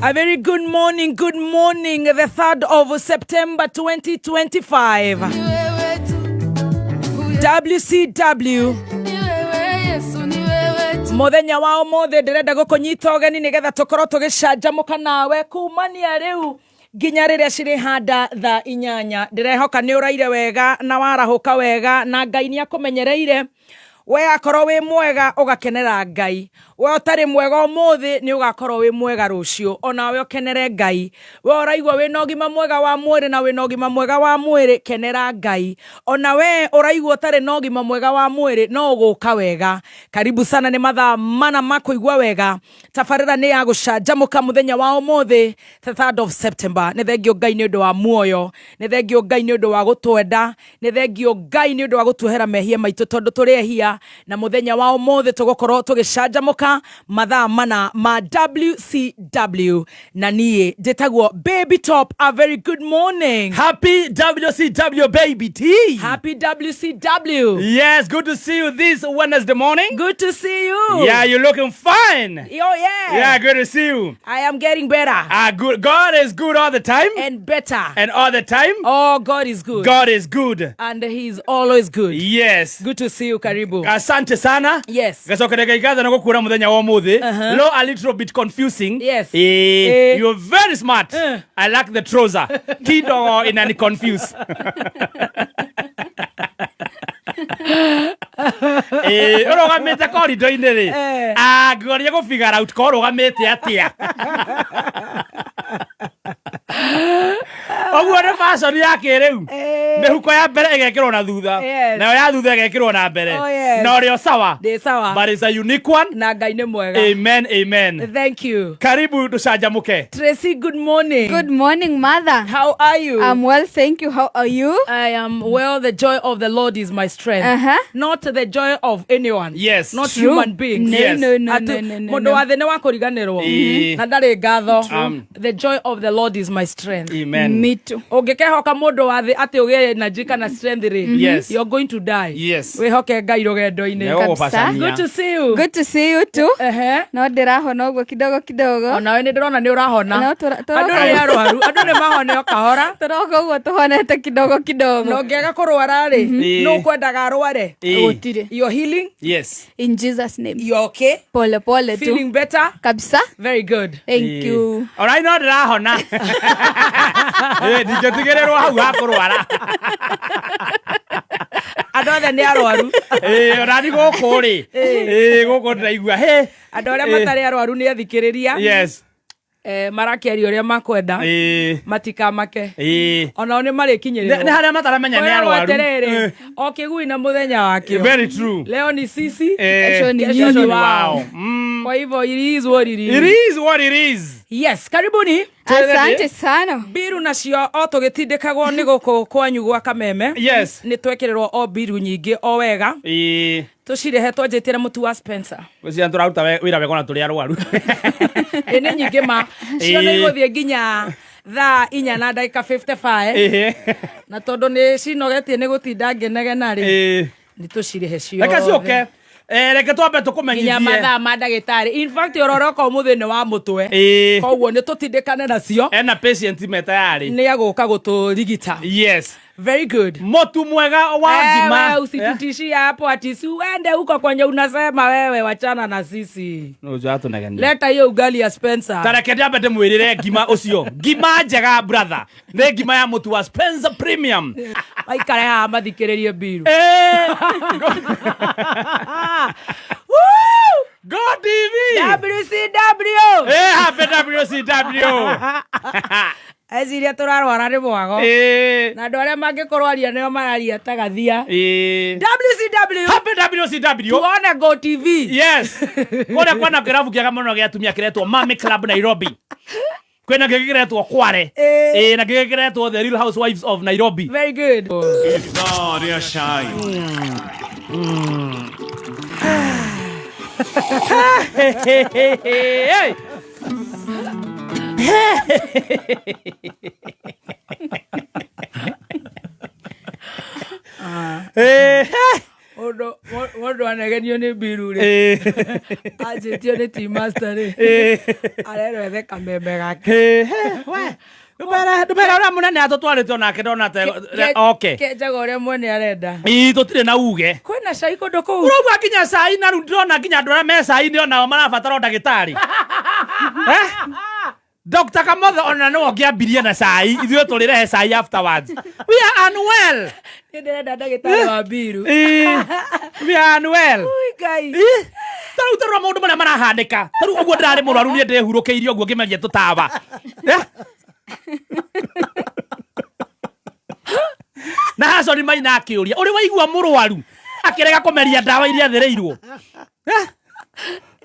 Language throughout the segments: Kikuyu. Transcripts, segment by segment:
A very good morning, good morning, the 3rd of September 2025. WCW Muthenya wa umuthi ndirenda gukunyita ugeni nigetha tukorwo tugicanjamuka nawe kumania riu nginya riria cirihanda thaa 8. Ndirehoka ni uraire wega na warahuka wega na Ngai ni akumenyereire. We akorwo wi mwega ugakenera Ngai, we utari mwega umuthi ni ugakorwo wi mwega rucio, onawe ukenere Ngai. We uraigua wina ugima mwega wa mwiri na wina ugima mwega wa mwiri, kenera Ngai. Ona we uraigua utari na ugima mwega wa mwiri, no uguka wega. Karibu sana, ni mathaa 4 ma kuigua wega. Tabarĩra nĩ ya gũcanjamũka mũthenya wa ũmũthĩ, the 3rd of September. Nĩ thengio Ngai nĩ ũndũ wa muoyo, nĩ thengio Ngai nĩ ũndũ wa gũtwenda, nĩ thengio Ngai nĩ ũndũ wa gũtuohera mehia maitũ tondũ tũrĩ ehia. Na mũthenya wa ũmũthĩ tũgũkorwo tũgĩcanjamũka mathaa 4 ma WCW, na niĩ njĩtagwo Baby Top. A very good morning. Happy WCW, Baby T. Happy WCW. Yes, good to see you this Wednesday morning. Good to see you. Yeah, you're looking fine. Oh yeah. Yeah, good to see you. I am getting better. Good. God is good all the time. And better. And all the time. Oh, God is good. God is good. And he's always good. Yes. Good to see you, karibu. Asante sana. Yes. Gacokereka igatho na gũkuona mũthenya wa ũmũthĩ. No, a little bit confusing. Yes. You're very smart. I like the trouser. Kidogo inani confuse. Ũrũgamĩte korido-inĩ rĩ, angĩgeria gũ figure out ko ũrũgamĩte atĩa. Ũguo nĩ fashion ya kĩrĩu. Mĩhuko ya mbere ĩgekĩrwo na thutha, nayo ya thutha ĩgekĩrwo na mbere. Oh, yes. Na ũrĩ o sawa. Ndĩ sawa. But it's a unique one. Na Ngai nĩ mwega. Amen, amen. Thank you. Karibu tũcanjamũke. Tracy, good morning. Good morning, mother. How are you? I'm well, thank you. How are you? I am well. The joy of the Lord is my strength. Not the joy of anyone. Yes. Not True. human beings. No, Yes. no, no, Atu- no, no, no, Mũndũ no. wa thĩ nĩ wa kũriganĩrwo na ndarĩ ngatho. The joy of the Lord is my strength. Amen. Me too. Ũngĩkehoka mũndũ wa thĩ atĩ ũgĩe energy kana strength rĩ, Yes. you're going to die. Yes. Wĩhoke Ngai rũgendo-inĩ. Nĩgũgũbacania. Good to see you. Good to see you too. Ehe. No ndĩrahona ũguo kidogo kidogo. Onawe nĩ ndĩrona nĩ ũrahona. No, Andũ nĩ arwaru, andũ nĩ mahone o kahora. Tũroka ũguo tũhonete kidogo kidogo. Na ũngĩaga kũrwara rĩ, nũ ũkwendaga arware? Gũtirĩ. You're healing. Yes. In Jesus' name. You're okay. Pole pole tu. Feeling better. Kabisa. Very good. Thank you. Ona no ndĩrahona. Ndingĩtigĩrĩrwo hau ha kũrwara. Andũ othe nĩ arwaru. Ona ni gũkũ rĩ. Gũkũ ndĩraigua. Hĩ. Andũ arĩa matarĩ arwaru nĩ athikĩrĩria. Yes. Marakĩaria ũrĩa makwenda. Matikamake. Onao nĩ marĩkinyĩrĩrwo. Nĩ harĩa mataramenya nĩ Kwĩragwo arwaru. atĩrĩrĩ, o kĩgui na mũthenya wakĩo. Very true. Leo ni sisi, Kesho ni kesho ni nyinyi. wao. Kwa hivyo it is what it is. It is what it is. Yes, karibuni. Asante sana. Mbiru nacio o tũgĩtindĩkagwo nĩ gũkũ kwanyu gwa Kameme. Yes. Nĩ twekĩrĩrwo o mbiru nyingĩ o wega. Tũcirehe twanjĩtie na mũtu wa Spencer. Gwĩciria tũraruta wĩra wega ona tũrĩ arwaru. Ĩ nĩ nyingĩ ma. Cio nĩ igũthiĩ nginya thaa 4 na ndagĩka 55. Na tondũ nĩ cinogetie nĩ gũtinda ngĩnegena rĩ, nĩ tũcirehe ciothe. Reke ciũke. Reke twambe tũkũmenyithie. Nginya mathaa ma ndagĩtarĩ. In fact, ũroroka ũmũthĩ nĩ wa mũtwe. Koguo nĩ tũtindĩkane nacio. Ena patient me tayari. Nĩ agũka gũtũrigita. Yes. Very good. Motu mwega wa ngima. Wewe usitutishie hapo ati si uende huko kwenye unasema wewe, wachana na sisi. No, ujo atunegenia. Leta hiyo ugali ya Spencer. Tareke ndiambe ndĩmwĩrĩre ngima ũcio. Ngima njega brother. Nĩ ngima ya mũtu wa Spencer Premium. Maikare haha mathikĩrĩrie mbiru. Woo! Go TV. WCW. Happy WCW. Eciria tũrarwara nĩ mwago. Na andũ arĩa mangĩkorwo aria nĩo mararia ta gathia. WCW. Happy WCW. Tuone Go TV. Yes. Kũrĩa kwĩna kĩrabu kĩega mũno gĩa atumia kĩretwo Mami Club Nairobi. Kwĩna kĩngĩ kĩretwo Kware. Na kĩngĩ kĩretwo The Real Housewives of Nairobi. Very good. Hey. Mũndũ Ũranegenio nĩ mbiru rĩ. Anjĩtio nĩ team master rĩ. Arerwo ethe kameme gake. Ndũmere ũrĩa mũnene atũtwarĩte onake ndona ta oke. Kenjaga ũrĩa mwene arenda. Ii tũtirĩ na uge. Kwĩna cai kũndũ kũu. Ũraigua nginya cai na rĩu ndĩrona nginya andũ arĩa me cai-inĩ onao marabatara o ndagĩtarĩ. Eh? Dr. Kamotho ona nĩwe ũngĩambirie na cai ithuĩ tũrĩrehe cai afterwards. We are unwell. Niĩ ndĩrenda ndagĩtarĩ wa mbiru. Ii, we are unwell. Ui, Ngai. Ii, ta rĩu tarora maũndũ marĩa marahanĩka ta rĩu ũguo ndĩrarĩ mũrwaru niĩ ndĩhurũkĩirie ũguo ngĩmeria tũtawa. Eh? Na Haconi Maina akĩũria ũrĩ waigua mũrwaru akĩrega kũmeria ndawa iria athĩrĩirwo. Eh?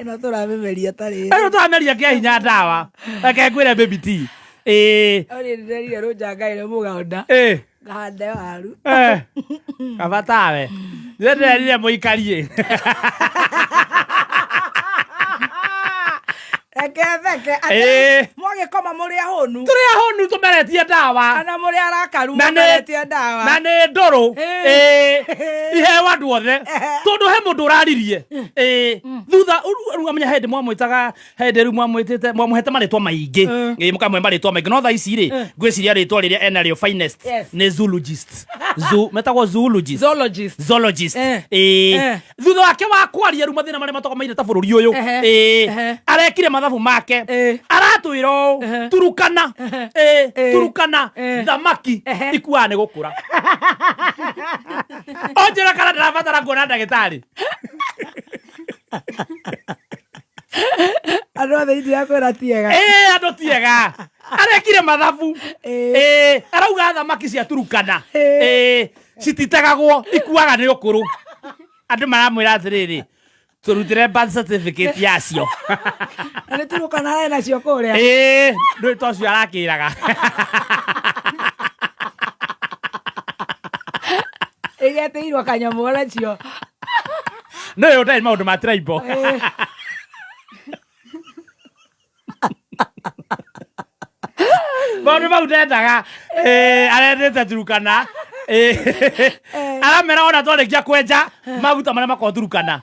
Ĩno tũramĩmeria tarĩ. Rĩu tũrameria kĩa hinya ndawa. Reke ngwĩre baby T. Ĩĩ. Ũrĩ ndĩrerire rũnjangaire mũgũnda. Ĩĩ. Ngahande waru. Eh. Kaba tawe. Ndĩrerire mũikarie. Reke theke. Ĩĩ. Mwagĩkoma mũrĩ ahũnu. Tũrĩ ahũnu tũmeretie ndawa. Kana mũrĩ arakaru Na nĩ- mũmeretie ndawa. Na nĩ ndũrũ. Ĩĩ. Ĩĩ. Iheo andũ othe. Tondũ he mũndũ ũraririe. Ĩĩ. Thutha rĩu amenya hĩndĩ mwamwĩtaga hĩndĩ rĩu mwamwĩtĩte mwamũhete marĩtwa maingĩ. Ĩĩ mũkamũhe marĩtwa maingĩ. No thaa ici rĩ ngwĩciria rĩtwa rĩrĩa enarĩo finest Yes. nĩ zoologist. Zoo metagwo zoologist. Zoologist. Zoologist. Eh. Ĩĩ. Eh. Thutha wake wa kwaria rĩu mathĩna marĩa matogomaire ta bũrũri ũyũ. Ehe. Ĩĩ. Ehe. Arekire mathabu make. Ĩĩ. Aratwĩra ũũ Ehe. Turukana. Ĩĩ. Ĩĩ. Turukana. Ĩĩ. Thamaki Ehe. ikuaga nĩ gũkũra. Onjĩra kana ndĩrabatara kuona ndagĩtarĩ. Andũ othe indirakwĩra tiega. Ĩĩ andũ tiega. Arekire mathabu. Ĩĩ. Ĩĩ. Arauga thamaki cia Turukana. Ĩĩ. Ĩĩ. Cititegagwo ikuaga nĩ ũkũrũ. Andũ maramwĩra atĩrĩrĩ tũrutĩre birth certificate yacio. Na nĩ Turukana arĩ nacio kũrĩa. Ĩĩ, ndũĩ ta ũcio arakĩraga. Ĩgetĩirwo kanyamũ nacio. Nĩ ũyũ ũtarĩ maũndũ ma tribal. Ĩĩ. Maũndũ mau ndendaga. Ĩĩ, arendete Turukana. Ĩĩ. Aramera ona twarĩkia kwenja maguta marĩa makoragwo Turukana.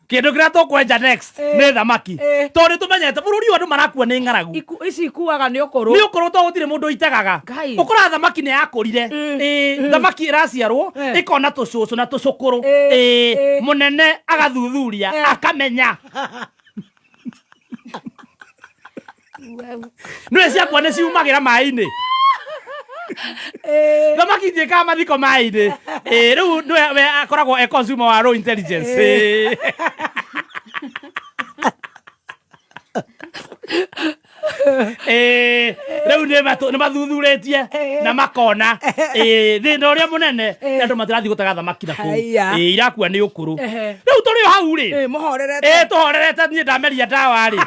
Kĩndũ kĩrĩa tũkwenja next nĩ thamaki. Ĩĩ. Tondũ nĩ tũmenyete bũrũri ũyũ andũ marakua nĩ ng'aragu. Ici ikuaga nĩ ũkũrũ. Nĩ ũkũrũ to gũtirĩ mũndũ itegaga. Ngai. Ũkoraga thamaki nĩ yakũrire. Ĩĩ, thamaki ĩraciarwo Eh. ĩkona tũcũcũ na tũcũkũrũ. Ĩĩ. Ĩĩ, Ĩĩ. mũnene agathuthuria Eh. akamenya. Nĩwe ciakwa nĩ ciumagĩra maĩ-inĩ. Ĩĩ. Thamaki itiĩkaga mathiko maĩ-inĩ. Ĩĩ, rĩu nĩwe we akoragwo e consumer wa low intelligence. Ĩĩ. Ĩĩ, rĩu nĩ mathuthurĩtie na makona Ĩĩ, thĩna ũrĩa mũnene nĩ andũ matirathiĩ gũtega thamaki na kũu. Haiya. Ĩĩ, irakua nĩ ũkũrũ. Ehe. Rĩu tũrĩ o hau rĩ. Ĩĩ, mũhorerete. Ĩĩ, tũhorerete niĩ ndameria ndawa rĩ.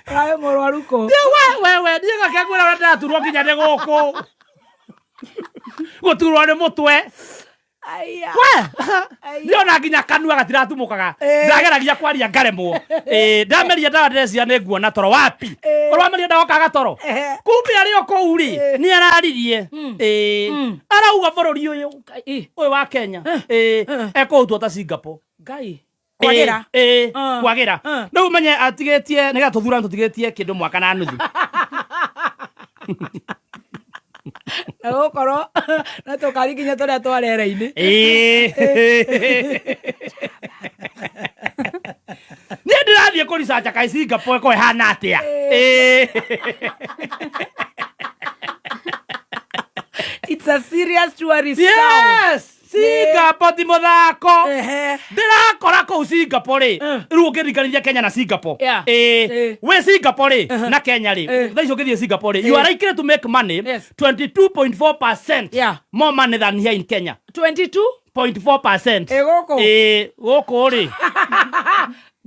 Ũrarĩ mũrwaru kũ? We we we niĩ gake ngwĩra ũrĩa ndĩraturwo nginya nĩ gũkũ. Gũturwo nĩ mũtwe. Aya. We! Aya. Niĩ ona nginya kanua gatiratumũkaga. Ĩĩ. Ndageragia kwaria ngaremwo. Ĩĩ, ndameria ndawa ndĩreciria nĩ nguona toro wapi. Ĩĩ. Korwo wameria ndawa ũkaga toro. Ehe. Kumbe arĩ o kũu rĩ, Ĩĩ. nĩ araririe. Ĩĩ. Arauga bũrũri ũyũ Ĩ, ũyũ wa Kenya. Ĩĩ, ekũũtua ta Singapore. Ngai. Kwagĩra. Ĩĩ, Ah. kwagĩra. Ah. Rĩu menye atigĩtie nĩgetha tũthurane tũtigĩtie kĩndũ mwaka na nuthu. Na gũkorwo na tũkari nginya tũrĩa twa rĩera-inĩ. Ĩĩ. Niĩ ndĩrathiĩ kũricaca kaĩ Singapore ĩkorwo ĩhana atĩa. Ĩĩ. It's a serious tourist town. Yes! Singapore ti mũthako. Ehe. Ndĩrakora kũu Singapore rĩ, rĩu ũngĩringanithia Kenya na Singapore. Yeah. Ĩĩ. Ĩĩ. Wĩ Singapore rĩ na Kenya rĩ, Ĩĩ. thaa ici ũngĩthiĩ Singapore rĩ, you are likely to make money Yes. 22.4% Yeah. more money than here in Kenya. 22 0.4%. Ĩ gũkũ? Ĩĩ, gũkũ rĩ.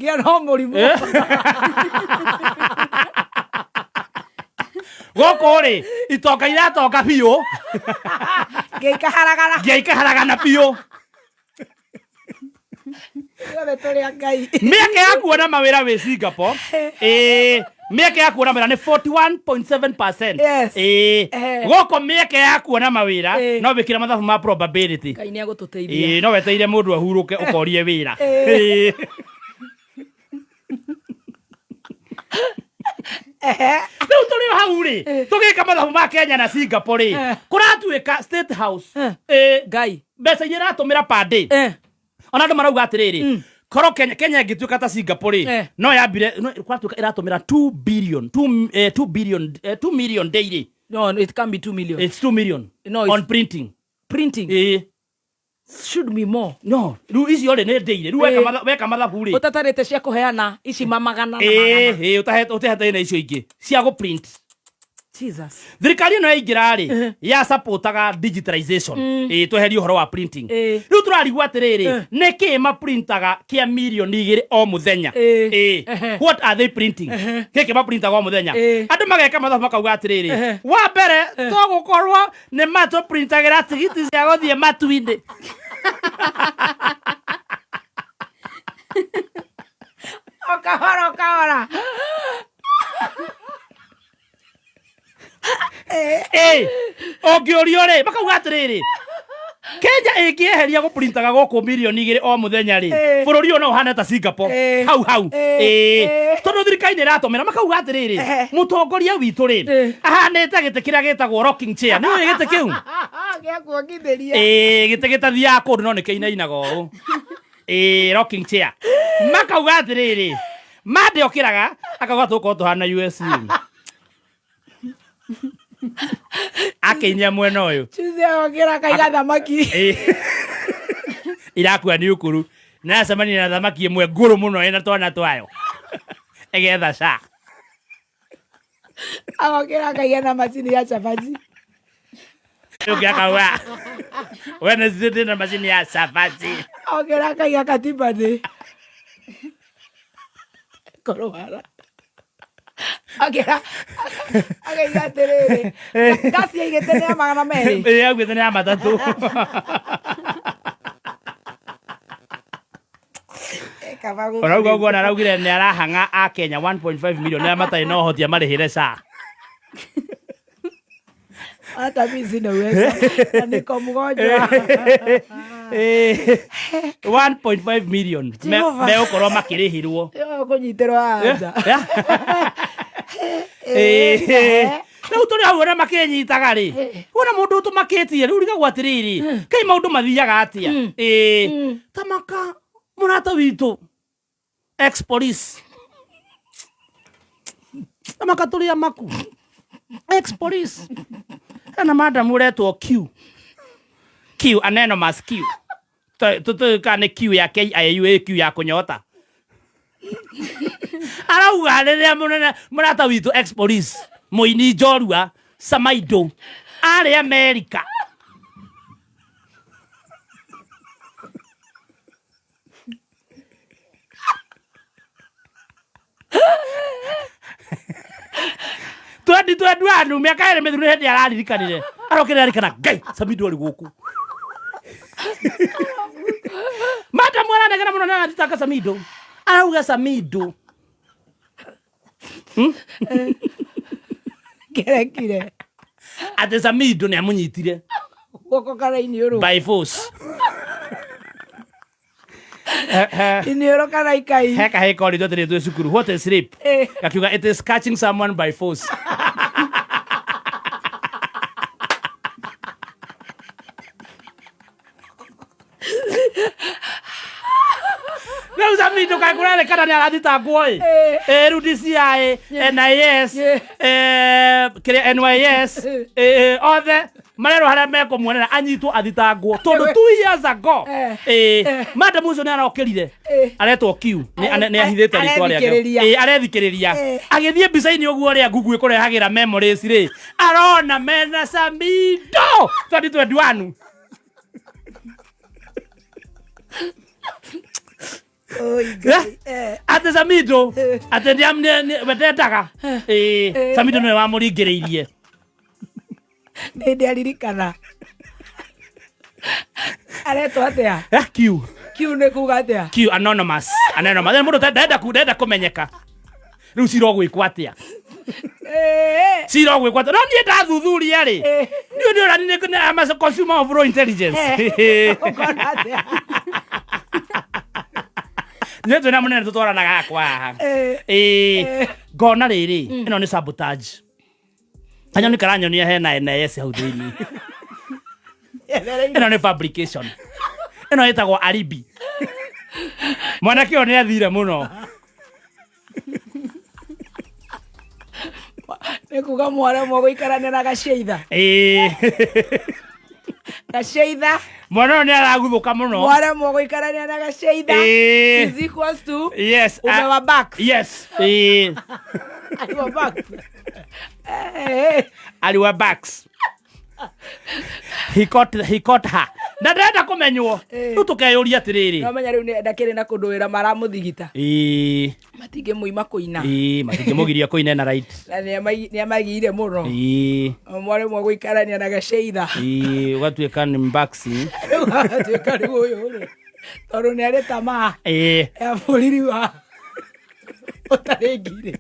Ngĩa no mũrimũ. Gũkũ rĩ, itonga iratonga biũ, Ngĩikaharagara. ngia ikaharagana biũ. Ithuothe tũrĩ a Ngai. Mĩeke ya kuona mawĩra wĩ Singapore, ĩĩ, Mĩeke ya kuona mawĩra nĩ 41.7%. Yes. Ĩĩ. Eh. Gũkũ mĩeke ya kuona mawĩra Ĩĩ. no wĩkĩre mathabu ma probability. Ngai nĩ agũtũteithia. Ĩĩ, no wetereire mũndũ ahurũke ũkorie wĩra. Ĩĩ. Ĩĩ. Rĩu tũrĩ o hau rĩ, tũgĩka mathabu ma Kenya na Singapore rĩ, Eh. kũratuĩka State House. Eh. Ĩĩ. Ngai. Mbeca iria ĩratũmĩra per day. Eh. Ona andũ marauga atĩrĩrĩ, korwo Kenya ĩngĩtuĩka ta Singapore rĩ, Eh. no yambire no kũratuĩka ĩratũmĩra 2 billion, 2 2 billion, 2 million daily. No, it can be 2 million. It's 2 million No, it's- on printing. Printing Ĩĩ. should be more. No, rĩu icio rĩ nĩ daily. Rĩu Ĩĩ. weka mathabu rĩ. Ũtatarĩte cia kũheana ici mamagana na Ĩĩ, magana. ĩĩ, ũtahete na icio ingĩ cia gũ print. Jesus. Thirikari ĩno yaingĩra rĩ, ya supportaga digitalization. Ĩĩ, tweherie ũhoro wa printing. Ĩĩ. Rĩu tũrarigwo atĩrĩrĩ, Eh. nĩkĩ maprintaga kĩa mirioni igĩrĩ o mũthenya? Ĩĩ. Ĩĩ. Ehe. What are they printing? Gĩkĩ maprintaga o mũthenya. Ĩĩ. Andũ mageka mathabu makauga atĩrĩrĩ, Ehe. wa mbere togũkorwo nĩ matũprintagĩra tigiti cia gũthiĩ matu-inĩ. O kahora o kahora. Ĩĩ, ũngĩũrio rĩ, makauga atĩrĩrĩ, Kenya ĩngĩeheria gũprintaga gũkũ mirioni igĩrĩ o mũthenya rĩ, Ĩĩ. bũrũri ũyũ no ũhane ta Singapore. Ĩĩ. Hau hau. Ĩĩ. Ĩĩ. Ĩĩ. Tondũ thirikari nĩ ĩratũmĩra makauga atĩrĩrĩ, Ehe. mũtongoria witũ rĩ, Ĩĩ. ahanĩte gĩtĩ kĩrĩa gĩtagwo rocking chair. Nĩ ũĩ gĩtĩ kĩu? Gĩa kuongithĩria. Ĩĩ, gĩtĩ gĩtathiaga kũndũ no nĩ kĩinainaga ũũ. Ĩĩ, rocking chair. Makauga atĩrĩrĩ, Monday okĩraga akauga tũgũkorwo tũhana USA. Akĩinia mwena ũyũ. Tuesday agokĩra akaiga thamaki. Ĩĩ. Irakua nĩ ũkũrũ. Na acemania na thamaki ĩmwe ngũrũ mũno ĩna twana twayo. Ĩgetha ca. Agokĩra akaiga na macini ya cabaci. Ũngĩ akauga Wednesday ndĩna macini ya cabaci. Agokĩra akaiga katiba thĩ. Kũrwara. Akĩra akaiga atĩrĩrĩ, ngasi aigĩte nĩ ya 200. Ĩĩ, augĩte nĩ ya matatũ. Kaba Orauga ũguo na araugire nĩ arahang'a a Kenya 1.5 million arĩa matarĩ na ũhoti amarĩhĩre SHA. Hata mimi sina uwezo na niko mgonjwa. Ĩĩ. 1.5 million Jehova. megũkorwo makĩrĩhirwo. Yo kũnyitĩrwo anja. Ĩĩ. Rĩu tũrĩ hau ũrĩa makĩnyitaga rĩ, wona mũndũ ũtũmakĩtie rĩu rigagwo atĩrĩrĩ, kaĩ maũndũ mathiaga atĩa? Ĩĩ. Tamaka mũrata witũ ex police. Tamaka tũrĩ amaku. Ex police. Hena madam ũretwo Q. Q anonymous Q. Tũtũĩ kana nĩ Q ya KIU ĩ Q ya kũnyota. Arauga rĩrĩa mũnene mũrata witũ ex police mũini njorua Samaido arĩ Amerika. Twendi twendi wanu mĩaka ĩrĩ mĩthiru nĩ hĩndĩ araririkanire arokire arikana Ngai Samido arĩ gũkũ. Madamu aranegena mũno na arathitanga Samido. Arauga Samido Kerekire. atĩ Samido nĩ amũnyitire Guoko kana iniũrũ. by force. Iniũrũ kana ikai. He kahĩĩ koritwo atĩrĩ twĩ cukuru, what is rape? Eh. Gakiuga it is catching someone by force. Rĩu Samido kaĩ kũrerĩkana nĩ arathitangwo ĩ. Eh. Ĩ rĩu DCI, NIS, Yeah. kĩrĩa NYS, othe marerwo harĩa mekũmuonera anyitwo athitangwo tondũ 2 years ago Eh. ĩ madam ũcio nĩ arokĩrire Eh. aretwo Q nĩ ahithĩte rĩtwa rĩake. Arethikĩrĩria. Ĩ arethikĩrĩria. Eh. Agĩthiĩ mbica-inĩ ũguo ũrĩa Google ĩkũrehagĩra memories rĩ, arona mena Samido 2021. Oi, Ngai. Eh. Atĩ Samido atĩ we ndendaga. Ĩ Samido nĩwe wamũringĩrĩirie. Nĩ ndĩ aririkana. Aretwo atĩa? Q. Q nĩ kuga atĩa? Q anonymous. Anonymous. Mũndũ ndenda kũmenyeka. Rĩu cira ũgwĩkwo atĩa? Eh, Cira ũgwĩkwo atĩa? No niĩ ndathuthuria rĩ, Eh. niĩ nĩ ũrani nĩ I'm a consumer of raw intelligence. Ũkona atĩa? Nĩ twĩna mũnene tũtwaranaga hakwa haha. Eh. Ĩĩ, ngona rĩrĩ, ĩno nĩ sabotage. Kanyoni karanyonia hena NIS hau thĩinĩ. Ĩno nĩ fabrication. Ĩno ĩtagwo alibi. Mwanake ũyũ nĩ athire mũno. Nĩ kuga mwaremwo gũikarania na gaceitha. Ĩĩ. Gaceitha. Mwana ũyũ nĩ araguthũka mũno. Mwaremwo gũikarania na gaceitha. Ĩĩ. Is equals to Yes. umewa back. Yes. Ĩĩ. Aliwa back. Eh, Aliwa backs. He caught her. Na ndenda kũmenywo. Ĩĩ. Rĩu tũkeyũria atĩrĩrĩ. No menya rĩu ndakĩrĩ na kũndũ wĩra maramũthigita. Ĩĩ. Matingĩmũima kũina. Ĩĩ, matingĩmũgiria kũina na right. Na nĩamagĩire mũno. Ĩĩ. Mwaremwo gũikarania na gaceitha. Ĩĩ, ũgatuĩka nĩ mbaxi. Rĩu agatuĩka rĩu ũyũ rĩ, tondũ nĩ arĩ tamaa Ĩĩ. ya bũriri wa ũtarĩ ngirĩ.